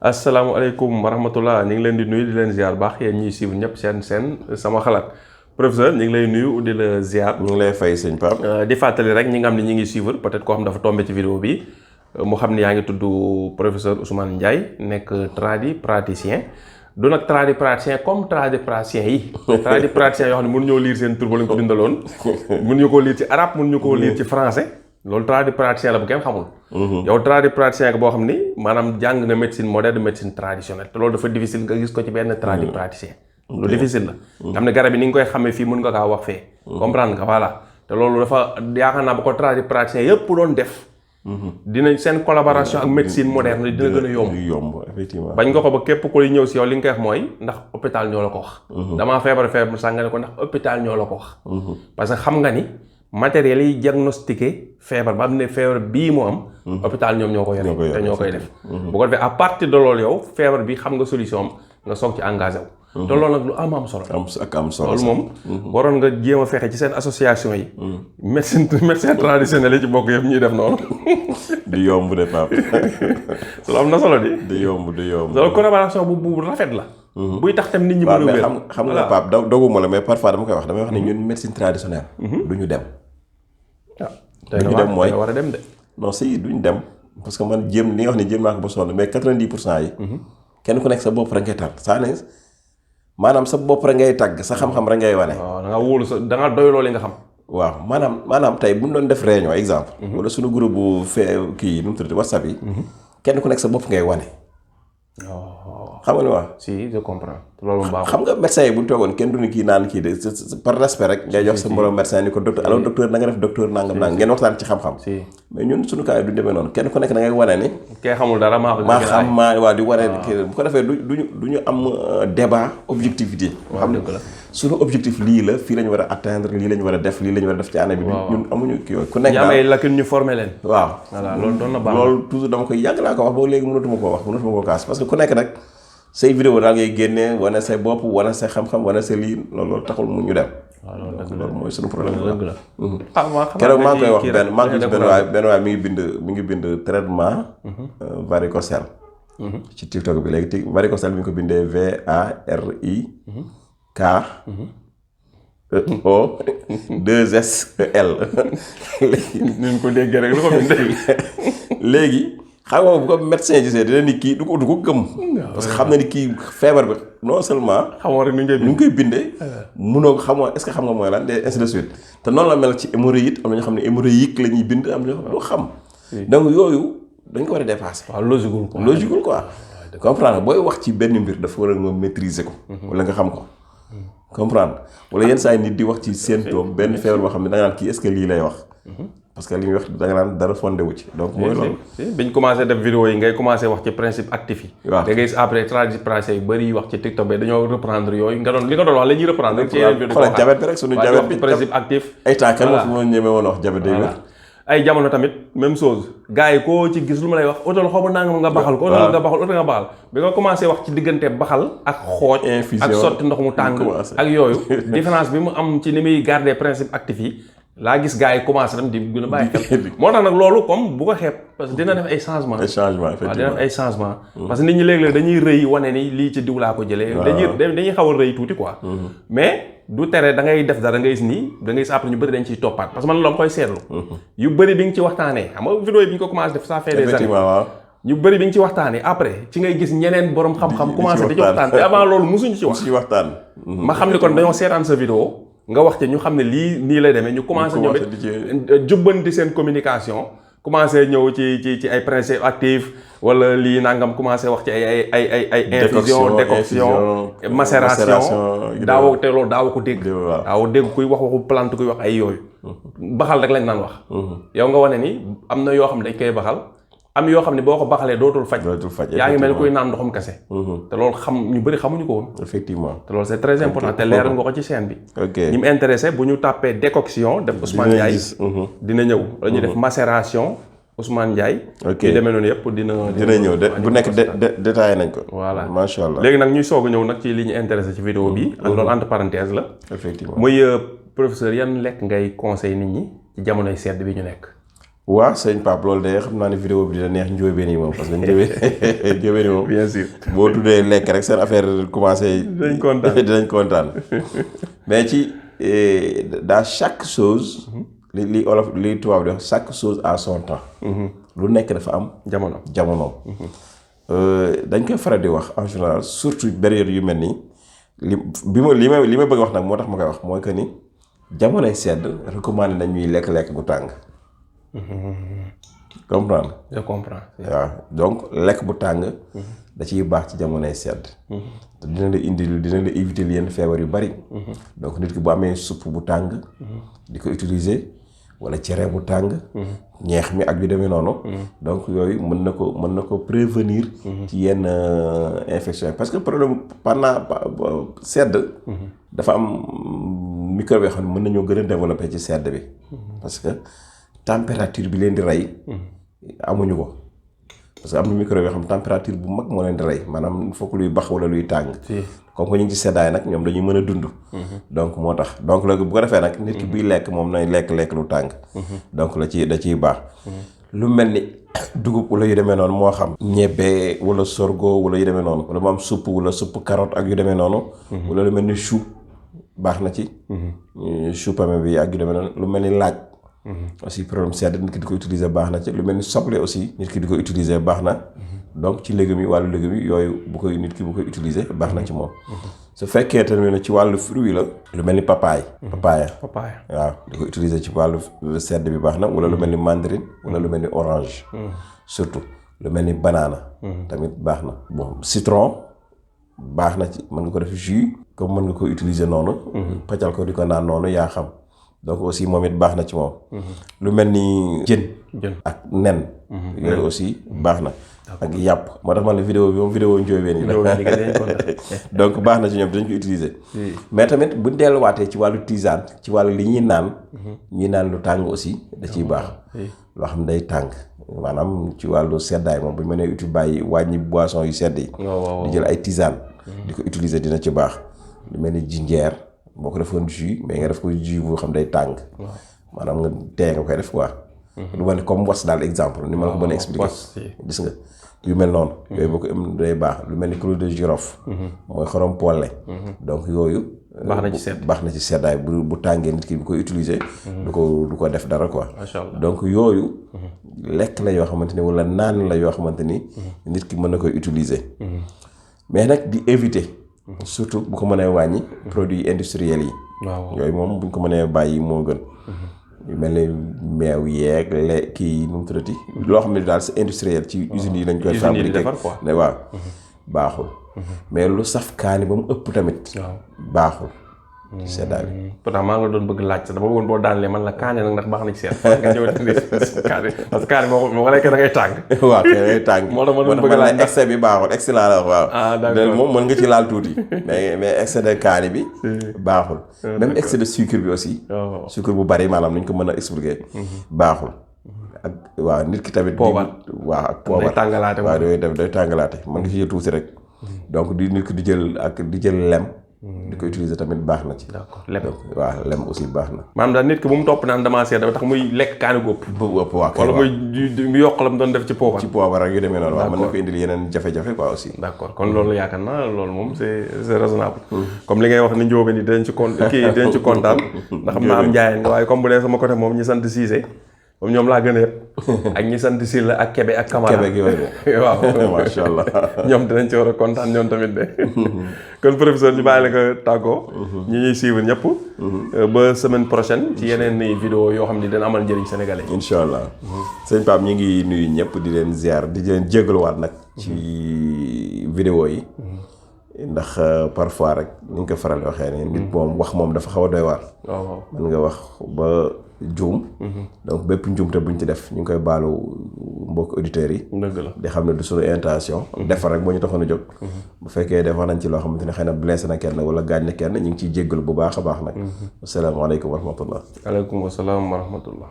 asalaamaaleykum wa rahmatullah ñu ngi leen di nuyu di leen ziar baax yéen ñuy suivre ñëpp seen sama xalaat professeur ñu ngi lay nuyu di la ziar. ñu ngi lay fay sëñ Pape. di fàttali rek ñi nga xam ne ñi ngi suivre peut-être koo xam dafa tombé ci vidéo bi mu xam ne yaa ngi tudd professeur Ousmane Ndiaye nekk tradipraticien du nag tradipraticien comme tradipraticien yi. tradipraticien yoo xam ne mënuñoo lire seen tur ba lañ ko bindaloon mënuñu koo lire ci arabe mënuñu koo lire ci français. loolu tradipraticien la bu kenn xamul. yow tradipraticien boo xam ni maanaam jàng nga médecine moderne médecine traditionnelle te loolu dafa difficile nga gis ko ci benn tradipraticien. lu difficile la. nga xam ne garab yi ni nga koy xamee fii mën nga kaa wax fee. comprendre nga voilà te loolu dafa yaakaar naa bu ko tradipraticien yëpp doon def. dinañ seen collaboration ak médecine moderne dina gën a yomb. yomb effectivement. bañ nga ko ba képp koy ñëw si yow li nga koy wax mooy ndax hôpital ñoo la ko wax. damaa feebar sax nga ne ko ndax hôpital ñoo la ko wax. parce que xam nga ni. matériel yi diagnostiqué feebar ba am ne feebar bii mu am. hôpital ñoom ñoo ko yore te ñoo koy def. bu ko defee à partir de loolu yow feebar bi xam nga solution am nga soog ci engagé wu. te loolu nag lu am solo. am solo loolu moom. waroon nga jéem a fexe ci seen association yi. médecin traditionnel yi ci bokk yëpp ñuy def noonu. di yomb de Pape. loolu am na solo di. di yomb. loolu collaboration bu rafet la. buy tax tam nit ñi mën a wér. xam nga Pape doguma la mais parfois dama koy wax damay wax ne ñun médecine traditionnelle. du ñu dem. waaw du ñu dem mooy war a dem de. non si duñ dem parce que man jéem li nga wax ne jéem naa ko ba sonn mais 90% yi. kenn ku nekk sa bopp rek ngay tàgg saa ne maanaam sa bopp rek ngay tàgg sa xam-xam rek ngay wane. waaw da nga wóolu da nga doyloo li nga xam. waaw maanaam tey bu ñu doon def réunion exemple. wala suñu groupe bu kii nu mu tuddati WhatsApp yi. kenn ku nekk sa bopp ngay wane. xam nga ni wax. si je comprends. loolu mu baax xam nga médecin yi bu ñu toogoon kenn du ni kii naan kii de par respect rek. ngay jox sa mbooloo médecin ni ko docteur alors docteur na nga def docteur nangam ngeen waxtaan ci xam-xam. mais ñun suñu cas yi du demee noonu kenn ku nekk da ngay wane ni. kee xamul dara maa xam waa di wane bu ko defee du ñu am débat objectivité. waaw dëgg la suñu objectif lii la fii la ñu war a atteindre lii la ñu war a def lii la ñu war a def ci année bi. ñun amuñu kii yooyu ku nekk daal lacune ñu former leen. waaw voilà loolu doon na baax loolu toujours dama koy yàgg naa ko wax ba léegi mënatuma koo kaas parce que ku nekk nag say vidéo daal ngay génnee wane say bopp wane say xam-xam wane say lii loolu taxul mu ñu dem. waaw loolu mooy suñu problème dëgg la. keroog maa ngi koy wax benn waay mi ngi bind traitement varicocèle. ci TikTok bi léegi varicocèle mi ngi ko bindee VARIKOO2SEL. ni ñu ko déggee rek lu ko bindee. léegi. xam nga bu ko médecin gisee dina ni kii du ko gëm. parce que xam na ni kii feebar bi non seulement. xamoo rek nu ñu koy bindee. munoo ko xamoo est-ce que xam nga mooy lan ainsi de suite te noonu la mel ci hémorroïde am na ñoo xam ne hémorroïque la ñuy bind am na ñoo xam ne doo xam. donc yooyu dañ ko war a dépasser. waaw logique quoi. comprendre booy wax ci benn mbir dafa war a nga maîtriser ko. wala nga xam ko. comprendre wala yenn saa yi nit di wax ci symptôme benn feebar boo xam ne da nga naan kii est-ce que lii lay wax. parce que li muy wax da nga naan dara fondé wu ci donc mooy loolu. biñ commencé def vidéo yi ngay commencé wax ci principe actif yi. waaw da ngay gis après tradipraticien yu bëri yi wax ci TikTok bi dañoo reprendre yooyu nga doon li nga doon wax la ñuy reprendre. ci yeneen vidéo xoolal jabet bi rek suñu jabet bi principe actif. ay temps kenn moo fi mën ñeme woon wax jabet day wér. ay jamono tamit même chose gars yi koo ci gis lu ma lay wax oto xaw ma nangam nga baxal ko. oto nga baxal oto nga baxal bi nga commencé wax ci diggante baxal ak xooj. infusion ak sotti ndox mu tàng ak yooyu. différence bi mu am ci ni muy garder principe actif yi. laa gis gars yi commencé tam di gën a bàyyi xel moo tax nag loolu comme bu ko xeeb parce que dina def ay changement effectivement waaw dina def ay changement parce que nit ñi léeg-léeg dañuy rëy wane ni lii ci diw laa ko jëlee dañuy xaw a rëy tuuti quoi mais du tere da ngay def dara nga gis nii da ngay gis après ñu bëri dañ ciy toppaat parce que man la ma koy seetlu yu bëri bi nga ci waxtaanee xam nga vidéo yi bi ñu ko commencé def ça fait des années ñu bëri bi nga ci waxtaanee après ci ngay gis ñeneen borom xam-xam commencé di ci waxtaan te avant loolu mosuñu ci wax ma xam ni kon dañoo seetaan sa vidéo nga wax ci ñu xam ne lii nii lay demee ñu commencé ñoom it jubbanti seen communication commencé ñëw ci ay principes actifs wala lii nangam commencé wax ci ay infusion décoction macération daaw te loolu daaw ko dégg kuy wax waxu plante kuy wax ay yooyu baxal rek lañ naan wax yow nga wane ni am na yoo xam ne dañ koy baxal am yoo xam ne boo ko baxalee dootul faj yaa ngi mel kuy naan ndoxum kese te loolu ñu bëri xamuñu ko woon effectivement te loolu c'est très important te leeral nga ko ci chaîne bi ñi mu intéressé bu ñu tàppee décoction def Ousmane Ndiaye dina ñëw wala ñu def macération Ousmane Ndiaye ñu demee noonu yëpp dina ñëw bu nekk détaillé nañ ko voilà macha allah léegi nag ñuy soog a ñëw nag ci li ñu intéressé ci vidéo bi ak loolu entre parenthèse la effectivement muy professeur yan lekk ngay conseil nit ñi ci jamonoy sedd bi ñu nekk waa sëñ Pape loolu de xam naa ne vidéo bi dina neex njóobeen yi moom parce que njóobeen yi moom bien sûr boo tuddee lekk rek seen affaire commencé dinañ kontaan mais ci dans chaque chose li olof li tubaab di wax chaque chose à son temps lu nekk dafa am jamonoom dañ koy faral di wax en général surtout période yu mel nii li may bëgg a wax nag moo tax ma koy wax mooy que ni jamonoy sedd recommandé nañ ñuy lekk gu tàng comprendre je comprends waaw donc lekk bu tàng da ciy baax ci jamonoy sedd te dina la éviter yenn feebar yu bari donc nit ki bu amee supp bu tàng di ko utiliser wala cere bu tàng ñeex mi ak yu demee noonu donc yooyu mën na ko prévenir ci yenn infection parce que problème pendant sedd dafa am microbe yoo xam ne mën nañoo gën a développer ci sedd bi parce que température bi leen di rey amuñu ko parce que am na microbe yoo xam température bu mag moo leen di rey maanaam fokk luy bax wala luy tàng comme que ñu ngi ci seddaay nag ñoom dañuy mën a dund donc moo tax donc léegi bu ko defee nag nit ki buy lekk moom nay lekk lu tàng donc da ciy baax lu mel ni dugub wala yu demee noonu moo xam ñebbe wala sorgho wala yu demee noonu wala mu am supp wala supp carotte ak yu demee noonu wala lu mel ni chou baax na ci chou pommé bi ak yu demee noonu lu mel ni laaj aussi problème sedd nit ki di ko utiliser baax na ci lu mel ni soble aussi nit ki di ko utiliser baax na donc ci légumes yi wàllu légumes yi yooyu bu koy utiliser baax na ci moom su fekkee tamit ci wàllu fruit la lu mel ni papaaya waaw di ko utiliser ci wàllu sedd bi baax na wala lu mel ni mandarine wala lu mel ni orange surtout lu mel ni banana tamit baax na bon citron baax na ci mën nga ko def jus comme mën nga ko utiliser noonu paccal ko di ko naan noonu yaa xam donc aussi moom it baax na ci moom lu mel ni jën ak nen yooyu aussi baax na ak yàpp moo tax man la vidéo bi moom vidéo njóobeen yi la donc baax na ci ñoom dañ ko utiliser mais tamit bu delluwaatee ci wàllu tisane ci wàllu li ñuy naan lu tàng aussi da ciy baax loo xam ne day tàng maanaam ci wàllu seddaay moom bu ñu mënee bàyyi wàññi boisson yu sedd yi di jël ay tisane di ko utiliser dina ci baax lu mel ni jinjeer boo ko defoon jus mais nga def ko jus boo xam day tàng maanaam nga tee nga koy def quoi lu ma ne comme was daal exemple ni ma la ko mën a expliquer gis nga yu mel noonu yooyu boo ko am day baax lu mel ni clou de girofle mooy xorom polle donc yooyu baax na ci seddaay bu tàngee nit ki bu koy utiliser du ko def dara quoi donc yooyu lekk la yoo xamante ni wala naan la yoo xamante ni nit ki mën na koy utiliser mais nag di éviter surtout bu ko mënee wàññi produits industriels yi yooyu moom bu ñu ko mënee bàyyi moo gën yu mel ni meew yeeg kii nu mu tuddati loo xam ne daal c'est industriel ci usines yi lañ koy fabriquer ne waaw baaxul mais lu saf kaani ba mu ëpp tamit baaxul seddaay bi pourtant maa ngi la doon bëgg laaj sax dama bëggoon boo daanlee man la kaani nag ndax baax na ci seet nga ñëw kaani parce que kaani moo ko lekkee da ngay tàng waaw kay da ngay tàng moo tax ma doon bëgg laaj excès bi baaxul excès laa la wax waaw moom mën nga ci laal tuuti mais excès de kaani bi baaxul même excès de sucre bi aussi sucre bu bari maanaam nuñ ko mën a expliquer baaxul ak waaw nit ki tamit waaw ak poobar waaw day tàngalaate mën nga ci jël tuuti rek donc di nit ki di jël lem di ko utiliser tamit baax na ci. d'accord lem waaw lem aussi baax na. maanaam daal nit ki bu mu topp naan damaa seet dafa tax muy lekk kaani gu ëpp. bu ëpp waaw wala muy yokk la mu doon def ci poobar. ci poobar ak yu demee noonu. waaw mën na ko indil yeneen jafe-jafe quoi aussi. d'accord kon loolu yaakaar naa loolu moom c'est raisonnable. comme li ngay wax ni njóobeen yi dinañ ci kontaan. ndax xam naa am njaayeen nga waaye comme bu dee sama côté moom ñi sant Cissé. moom ñoom laa gën a yëpp ak ñi sant Sylla ak Kébé ak Camara Kébé gi waaw macha allah ñoom dinañ ci war a kontaan ñoom tamit de kon professeur ñu bàyyi la ko tàggoo ñi ñuy suivre ñëpp ba semaine prochaine ci yeneen vidéo yoo xam ne dina amal njëriñ sénégalais incha allah sëñ Pape ñu ngi nuyu ñëpp di leen ziar di leen jégaluwaat nag ci vidéo yi ndax parfois rek ni nga ko faral waxee ne nit moom wax moom dafa xaw a doy waar mën nga wax ba juum donc bépp njuumte buñ ci def ñu ngi koy baalu mbokk auditeurs yi dëgg la di xam ne du suñu intention defar rek moo ñu taxoon a jóg bu fekkee defar nañ ci loo xamante ne xëy na blessé na kenn wala gaañ na kenn ñu ngi ciy jéggalu bu baax a baax nag asalaamaaleykum wa rahmatullah aleykum wasalaam wa rahmatullah